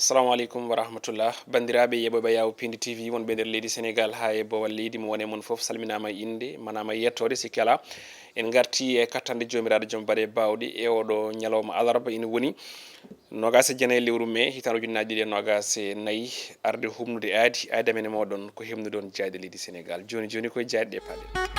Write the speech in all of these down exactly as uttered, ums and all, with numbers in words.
Assalamu aleykum wa rahmatullah. Banndiraaɓe yeɓoɓe Yawo Pindi T V, wonɓe nder leydi Senegal haa e bowal leydi, mo wone mon fof salminaama e innde, manaama e yettoode, sikki alaa. En ngarti e kattande Joomiraaɗo Joom Baɗe Baawɗe e oɗo ñalawma alarba, ina woni noogaas e jeenayi lewru mee, hitaande ujunnaji ɗiɗi e noogaas e nayi, arde humnude aadi, aadi amen e mooɗon ko himnude on jaayɗe leydi Senegal. Jooni jooni koye jaayɗe ɗe paaɗen.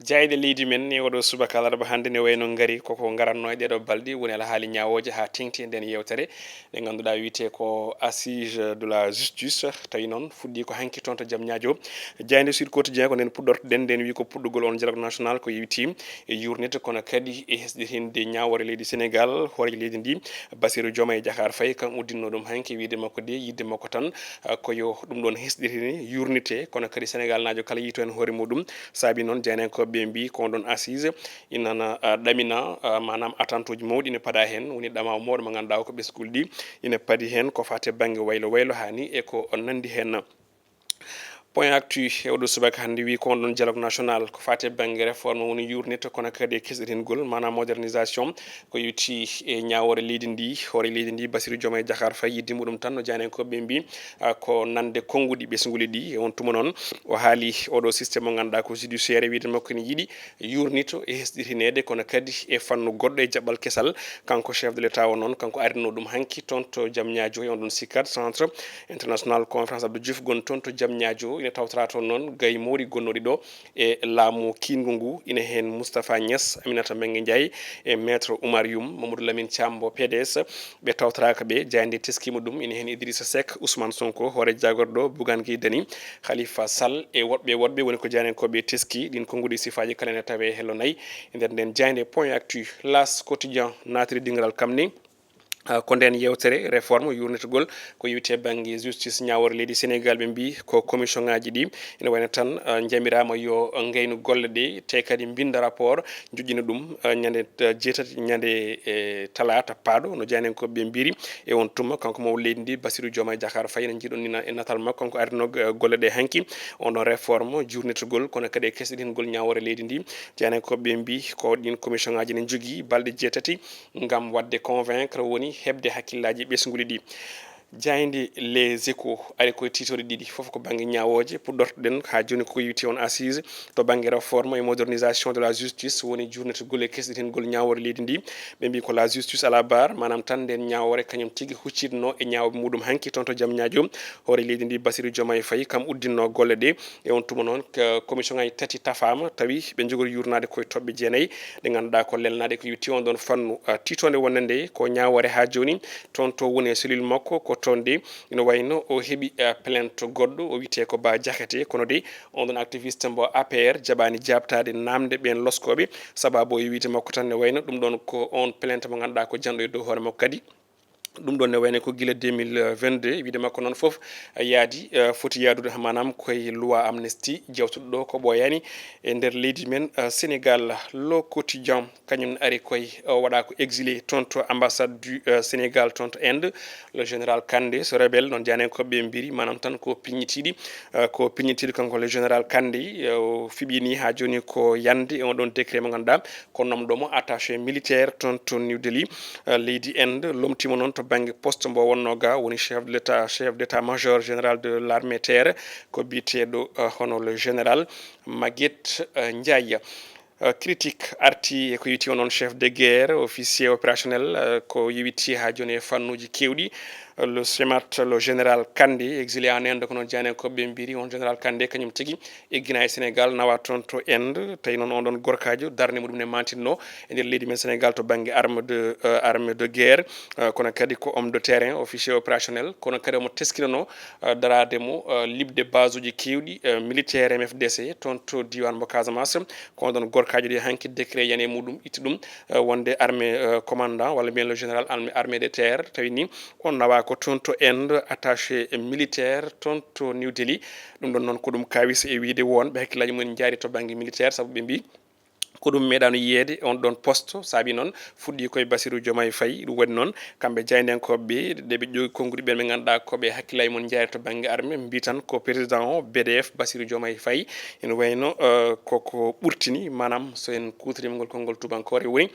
Jaayɗe leydi men e oɗo subaka alarba hannde ne wayno ngari koko ngaranno e ɗeɗo balɗe woni alhaali ñaawooje haa teŋti e nden yewtere nde ngannduɗaa wiyetee ko Assise de la Justice. Tawi noon fuɗɗii ko hanki toon to Diamniadio. Jaaynde Sud Quotidien ko nden puɗɗortoɗen, nden wi ko puɗɗugol on dialogue national ko yewti e yurnete kono kadi e hesɗitinde ñaawoore leydi Senegal, hooreejo leydi ndi Bassirou Diomaye Diakhar Faye, kan uddinno ɗum hanki wiyde makko de yidde makko tan, ah, ko yo ɗum ɗon hesɗitine yurnite, kono kadi Senegal naajo kala yiyto heen hoore muɗum. Saabi noon jaayndiyankooɓe ɓe mbi ko on ɗon assise ina na, ah, ɗamina, ah, maanaam attente uji mawɗi ina paɗa heen, woni ɗamaawu mawɗo mo ngannduɗaa ko ɓesnguuli ɗi ina paɗi heen, ko faati e bannge waylo waylo haa ni e ko nanndi heen. Point Actu e oɗo subaka hannde wi ko on ɗon dialogue national ko faati e bannge réforme woni yurnito kono kadi e kesɗitingol maanaam modernisation ko yewti e ñaawoore leydi ndi, hoore leydi ndi Bassirou Diomaye Diakhar Faye yidde muɗum tan no jaayndiyankooɓe ɓe mbi, ah, ko nande konnguɗi ɓesnguuli ɗi. E on tuma noon o haali oɗo système mo ngannduɗaa ko judiciaire wiyde makko ene yiɗi yurnito e hesɗitineede kono kadi e fannu goɗɗo e jaɓɓal kesal. Kanko chef de l'État o noon kanko arinno ɗum hanki toon to Diamniadio e on ɗon CICAD, Centre International Conférence Abdou Diouf gon toon to Diamniadio. Ina tawtora toon noon gayi mawɗi gonnooɗi ɗo e laamu kiinngu ngu, ina heen Moustapha Niass, Aminata Mbengue Ndiaye e Maître Oumar Youm, Mamadou Lamine Thiam mo P D S. Ɓe tawtoraaka ɓe, jaaynde teskiima ɗum, ina heen Idrissa Seck, Ousmane Sonko, hoore jaagorɗo, Bougane Gueye Dany, Khalifa Sall e woɗɓe woɗɓe woni ko jaayndiyankooɓe teski. Ɗiin konnguɗi sifaaji kala ene tawee hello nayi e nder nden jaaynde. Point Actu, L'As Quotidien naatiri dingiral kam ni. Ah, ko nden yewtere réforme yurnitagol ko yewti e bannge justice ñaawoore leydi Senegal, ɓe mbi ko commission ngaji ɗi ene wayno tan, ah, njamiraama yo ngaynu golle ɗe, te kadi mbinda rapport, joƴƴina ɗum, ah, ñande, ah, jeetati, ñande, e talaata paaɗo, no jaayndiyankooɓe ɓe mbiri. E on tuma kanko mawɗo leydi ndi Bassirou Diomaye Diakhar Faye, ene jiiɗon ni na-, e natal makko kanko arino, ah, golle ɗe hanki, on ɗon réforme jurnitagol kono kadi e kesɗitingol ñaawoore leydi ndi. Jaayndiyankooɓe ɓe mbi ko ɗin commission ngaji ne jogii balɗe jeetati ngam waɗde convaincre, woni heɓde hakkillaaji ɓesnguuli ɗi. Jaaynde Les Échos ari koye tiitooɗe ɗiɗi, fof ko bannge ñaawooje. Puɗɗortoɗen haa jooni ko yewti on assise to bannge réforme et modernisation de la justice, woni jurnitagol e kesɗitingol ñaawoore leydi ndi. Ɓe mbi ko la justice à la barre, maanaam tan nden ñaawoore kañum tigi huccitno e ñaawɓe muɗum hanki toon to Diamniadio. Hoore leydi ndi Bassirou Diomaye Faye kam uddinno golle ɗe. E on tuma noon, ko-, commission ngaji tati tafaama, tawi ɓe njogori yurnaade koye toɓɓe jeenayi ɗe ngannduɗaa ko lelnaaɗe ko yewti on ɗon fannu. Ah, tiitoonde wonde nde ko ñaawoore haa jooni, toon to woni e cellule makko, ko toon de ina wayno o heɓi, ah, plainte goɗɗo, o wiyetee ko Bah Diakhaté, kono de on ɗon activiste mbo A P R jaɓaani jaabtaade naamnde ɓeen loskooɓe, sababu e wiyde makko tan ne wayno ɗum ɗon ko on plainte mo ngannduɗaa ko janɗo e dow hoore makko kadi. Ɗum ɗon ne wayno ko gila deux mille vingt-deux, wiyde makko noon fof, eh, yaadi, eh, foti yaadude, maanaam koye loi amnesty jewtuɗo ɗo ko ɓooyaani e nder leydi men, eh, Senegal. Le Quotidien, kañum ne ari koye, eh, waɗa ko exilé toon to ambassade du, eh, Sénégal toon to Inde, le général Kandé, ce rebelle, noon jaayndiyankooɓe ɓe mbiri, maanaam tan ko piññitiiɗi, eh, ko piññitiiɗo kanko le général Kandé, eh, o fiɓi ni haa jooni ko yande e on ɗon décret mo ngannduɗaa ko nomɗo mo attaché militaire toon to New Delhi, eh, leydi Inde. Lomtiima noon to bannge poste mbo wonnoo ga, woni chef de l'État, chef d'état-major général de l'armée terre, ko biyeteeɗo, eh, hono le général Maguette, eh, Ndiaye. Eh, Critique arti e ko yewti on ɗon chef de guerre, officier opérationnel, eh, ko yewti haa jooni e fannuuji keewɗi. Le CEMAT, le général Kandé, exilé en Inde, ko noon jaayndiyankooɓe ɓe mbiri. On général Kandé, kañum tigi, eggina e Sénégal, nawa toon to Inde. Tawi noon on ɗon gorkaajo, darnde muɗum ne mantinno e nder leydi men Sénégal to bannge arme de, eh, arme de guerre, eh, kono kadi ko homme de terrain, officier opérationnel, kono kadi omo teskinano, eh, daraade mo, eh, liɓde base uji keewɗi, eh, militaire M F D C toon to diiwaan mo Casamance. Ko on ɗon gorkaajo de hanki décret yani e muɗum, itti ɗum, eh, wonde armée, eh, commandant walla mbiyen le général armée, armée de terre, tawi ni on nawa ko toon to Inde, attaché militaire toon to New Delhi. Ɗum ɗon noon ko ɗum kawis e wiyde wonɓe hakkillaaji mumen njaari to bannge militaire, sabu ɓe mbi Ko ɗum meeɗaano yiyeede on ɗon poste, saabi noon fuɗɗii koye Bassirou Diomaye Faye. Ɗum waɗi noon kamɓe jaayndiyankooɓe ɓe, ɗe ɓe ƴoogi konnguɗi ɓeen ɓe ngannduɗaa ko ɓe hakkillaaji mum njaari to bannge arme, mbii tan ko président o, B D F, Bassirou Diomaye Faye, ene wayno, eh, koko ɓurtini, maanaam so en kuutoriima ngol konngol tuubankoore, woni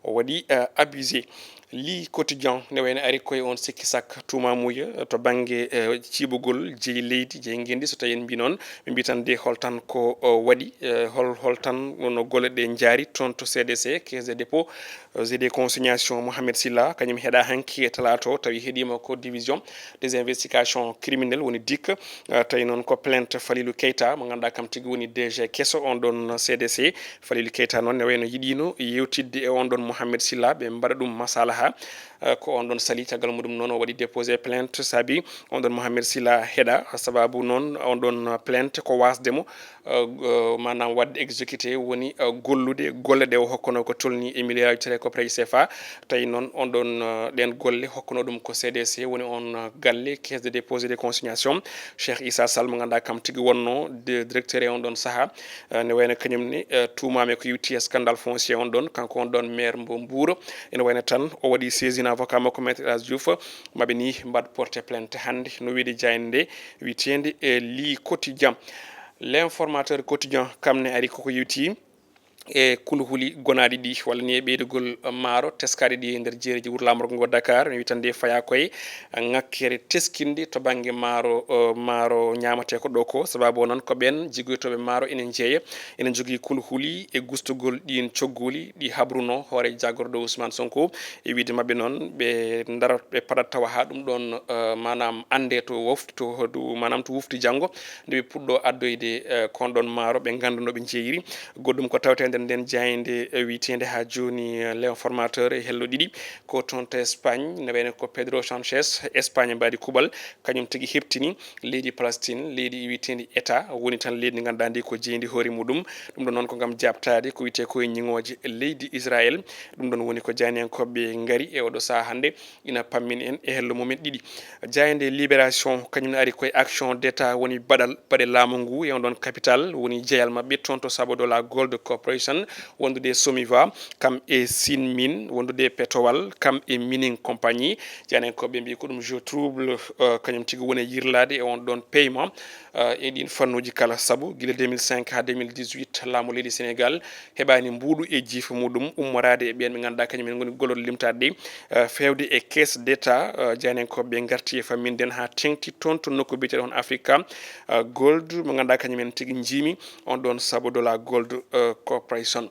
o waɗi, eh, abusé. Li Quotidien ne wayno ari koye on sikki sakka tuumamuya to bannge, eh, ciɓugol jeyi leydi, jeyi ngenndi, so tawi en mbii noon, ɓe mbii tan de hol tan ko, o, waɗi, eh, hol, hol tan no golle ɗe njaari toon to C D C, Caisse des dépôts, eh, et des consignations. Mohamed Silla, kañum heɗa hanki e talaata o, tawi heɗiima ko division des investigations criminelles, woni dik, eh, tawi noon ko plainte Falilou Keita, mo ngannduɗaa kam tigi woni D G keso on ɗon C D C. Falilou Keita noon ne wayno yiɗiino yewtidde e on ɗon Mohamed Silla, ɓe mbaɗa ɗum masalaha, eh, ko on ɗon sali. Caggal muɗum noon o waɗi déposé plainte, saabi on ɗon Mohamed Silla heɗa, sababu noon on ɗon plainte ko wasde mo, eh, eh, maanaam waɗde exécuté, woni, eh, gollude golle ɗe o hokkono ko tolni e milliard tati ko prix C F A. Tawi noon on ɗon, eh, ɗen golle hokkono ɗum ko C D C, woni on, eh, galle Caisse de dépôt et de consignation. Cheikh Issa Sall mo ngannduɗaa kam tigi wonno de-, directeur e on ɗon saha, eh, ne wayno kañum ne, eh, tuumaama ko yewti e scandale foncier on ɗon, kanko on ɗon maire mbo Mbour. Ene wayno tan o waɗi saisine avocat makko Maître El Hadj Diouf, maɓe ni mbaɗ porte plainte hannde, no wiide jaaynde nde wiyeteende, eh, Li Quotidien. L'Informateur Quotidien kam ne ari koko yewti e kulhuli gonaaɗi ɗi, walla ni e ɓeydugol maaro teskaaɗi ɗi e nder jeereji wuro laamorgo ngo Dakar. Ne wiyeteende fayaa koye ŋakkere teskinde to bannge maaro, eh, maaro ñaamatee ko ɗo ko. Sababu o noon ko ɓeen jigoytooɓe maaro ene njeeya, ene njogii kulhuli e gustugol ɗiin cogguuli ɗi habruno hoore jagorɗo Ousmane Sonko. E wiide maɓɓe noon, ɓe ndarat, ɓe paɗat tawa haa ɗum ɗoon, eh, maanaam anndee to wofti, to hodu, maanaam to wofti janngo, nde ɓe puɗɗo addoyde, eh, kon ɗoon maaro, ɓe ngannda no ɓe njeeyiri. Goɗɗum ko tawteende nder ndeen jaaynde, eh, wiyeteende haa jooni, eh, L'Informateur e hello ɗiɗi, ko toon to Espagne, ne wayno ko Pedro Sanchez, Espagne mbaadi kuɓal, kañum tigi heɓtini leydi Palestine, leydi wiyeteendi État, woni tan leydi ndi ngannduɗaa ndi ko jeyndi hoore muɗum. Ɗum ɗoon noon ko ngam jaabtaade ko wiyetee ko e ñiŋooje leydi Israël. Ɗum ɗoon woni ko jaayndiyankooɓe ngari e oɗo sahaa hannde, ina pammin en e hello mumen ɗiɗi. Jaaynde Libération, kañum ne ari koye action d'État, woni baɗal baɗe laamu ngu e on ɗoon capital, woni jeyal maɓɓe toon to Sabodala Gold Corporation, wondude e Somiva, kam e Sinmin, wondude e Petowal, kam e Mining Company. Jaayndiyankooɓe mbii ko ɗum jeu trouble, eh, kañum tigi woni e yirlaade e on ɗoon paiement, eh, e ɗiin fannuuji kala, sabu gila deux mille cinq haa deux mille dix-huit, laamu leydi Sénégal heɓaani mbuuɗu e jiifa muɗum ummoraade e ɓeen ɓe ngannduɗaa kañum en ngoni golloɗo limtaade ɗi, eh, feewde e caisse d'État, eh, jaayndiyankooɓe ɓe ngarti e famminde en haa teŋti toon to nokku biyeteeɗo on Africa, eh, Gold, mo ngannduɗaa kañum en tigi njiimi on ɗoon Sabodala Gold, eh, Corporation.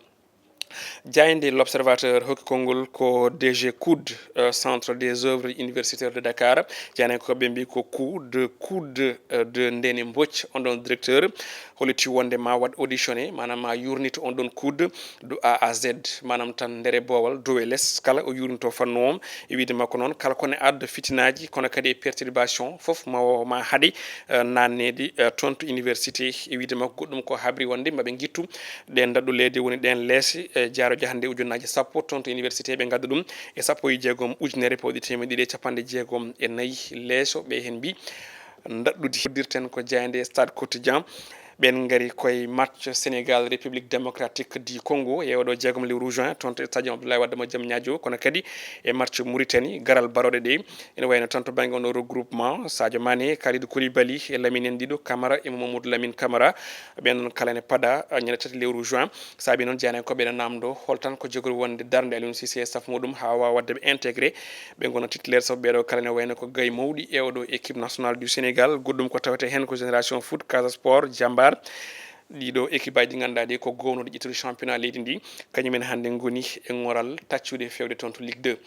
Jaaynde L'Observateur hokki konngol ko D G COUD, eh, Centre des Œuvres Universitaires de Dakar. Jaayndiyankooɓe mbii ko COUD, COUD, eh, de Ndene Mbodj, on ɗoon directeur, holliti wonde ma waɗ auditionné, maanaam ma yurnito on ɗoon COUD de A à Z, maanaam tan nder e boowal, dow e les, kala o yurnito fannu o. E wiide makko noon, kala ko ne adda fitinaaji, kono kadi e perturbation, fof ma o ma haɗe, eh, naatneede, eh, toon to université. E wiide makko goɗɗum ko habri wonde maɓe ngittu ɗeen daɗɗo leydi woni ɗeen leese, eh, jaarooje hannde ujunnaaji sappo toon to université, ɓe ngadda ɗum e sappo e jeegom ujunere pawɗi teemedde ɗiɗi e capanɗe jeegom e nayi leeso. Ɓe heen mbii daɗɗudi. Uddirten ko jaaynde Stade Quotidien. Ɓeen ngari koye match Sénégal République Démocratique du Congo e oɗo jeegom lewru juin, toon to stadium Abdoulaye Wade mo Diamniadio, kono kadi e match Mauritanie, garal barooɗe ɗe. Ene wayno tan to bannge on regroupement, Sadio Mané, Kalidou Koulibaly e Lamine en ɗiɗo, Camara e Mamadou Lamine Camara. Ɓeen noon kala ene paɗa, eh, ñande tati lewru juin. Saabi noon, jaayndiyankooɓe ene naamndoo hol tan ko jogori wonde darnde Aliou Cissé e staff muɗum haa waawa waɗde ɓe intégré, ɓe ngona titulaire, sabu ɓeeɗo kala ene wayno ko gaay mawɗi e oɗo équipe nationale du Sénégal. Goɗɗum ko tawetee heen ko Génération Foot, Casa Sport, Jambar. Ɗiɗo équipe aji ɗi ngannduɗaa ɗi ko gownooɗi ƴettude championnat leydi ndi, kañum en hannde ngoni e ŋoral taccude feewde toon to Ligue deux.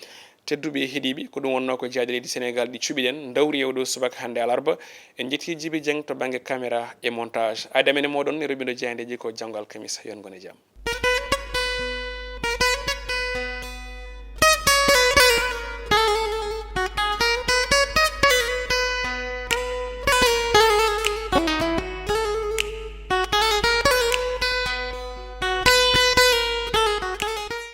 Tedduɓe e heɗiiɓe, ko ɗum wonnoo ko jaaɗe leydi Sénégal ɗi cuɓiɗen, ndawri e oɗo subaka hannde alarba. En njettii Jibi Dieng to bannge caméra e montage. Aada men e mooɗon e roɓindo jaayndeeji ko janngo alkamisa. Yo on ngon e jam.